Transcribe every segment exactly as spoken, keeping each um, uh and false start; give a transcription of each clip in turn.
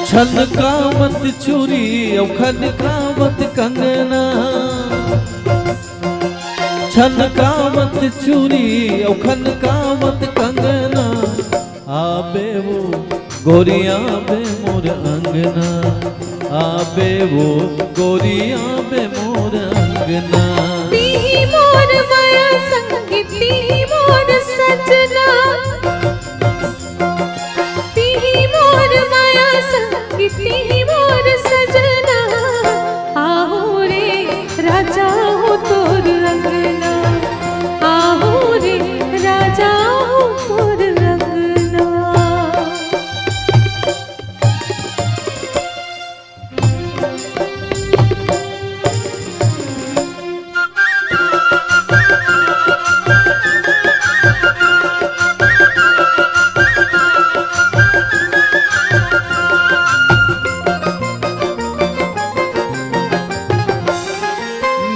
छनकावत चूरी अउ खनकावत कंगना, छनकावत चूरी अउ खनकावत कंगना, आबे वो गोरी आबे मोर अंगना, आबे वो गोरी आबे मोर अंगना। तिही मोर माया संगी, तिही मोर सजना, तिही मोर माया संगी, तिही मोर सजना। आहो रे राजा हो तोर अंगना, आहो रे राजा हो तोर अंगना।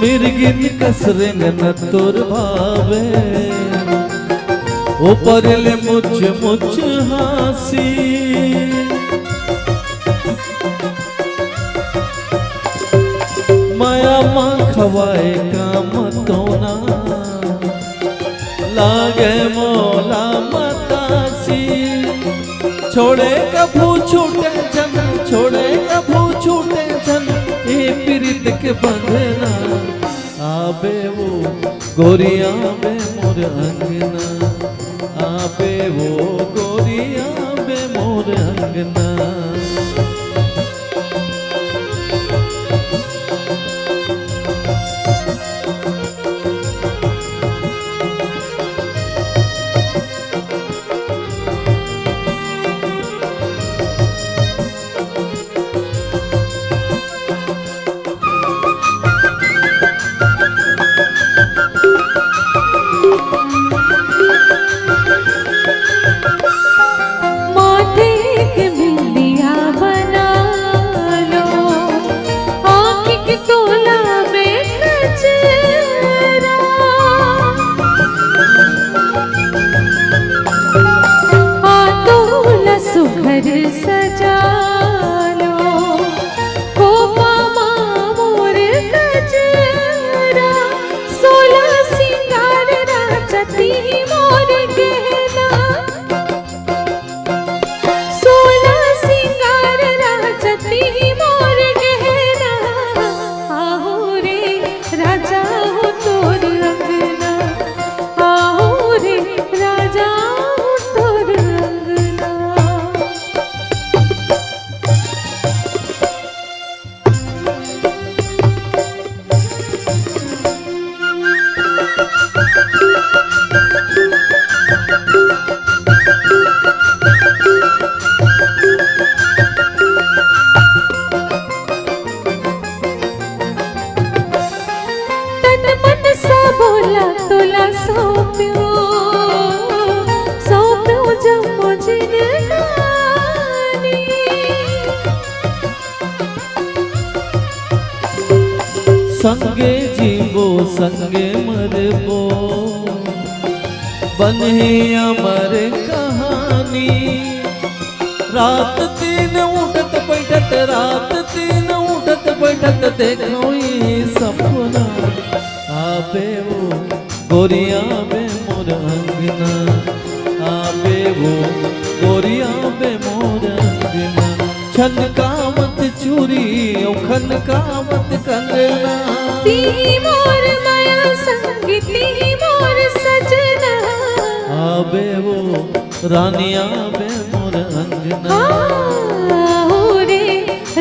मिर्गिन कस रेंगना तोर भावे, ऊपर ले मुछ मुछ हाँसी। माया मा खवाए काम तोना, लागे मोला मतासी। छोड़े कभू छूटे झन, छोड़े कभू छूटे झन, ए पीरित के बंधना। आबे वो गोरी आबे मोर अंगना, आबे वो गोरी आबे मोर अंगना। माथे के बिंदिया बना लो, आँख के तोला में गजरा। आ तोला सुघर सजा लो, खोपा मा मोर गजरा। सोला सिंगार राजा तिही मोर गहना, सोला सिंगार राजा तिही मोर गहना। आहो रे राजा हो तोर अंगना, आहो रे राजा हो तोर अंगना। तन मन सब ला तोला सौंप्यो, सौंप्यो जम्मो जिनगानी। संगे जीबो संगे मरबो, बनही अमर कहानी। रात दिन उठत बैठत, रात दिन उठत बैठत देखो ई सपना। आबे वो गोरी आबे मोर अंगना, आबे वो गोरी आबे मोर अंगना। छनकावत चूरी अउ खनकावत कंगना। तिही मोर माया संगी, तिही मोर सजना। आबे वो रानी आबे मोर अंगना। हाँ, हो रे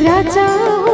राजा हो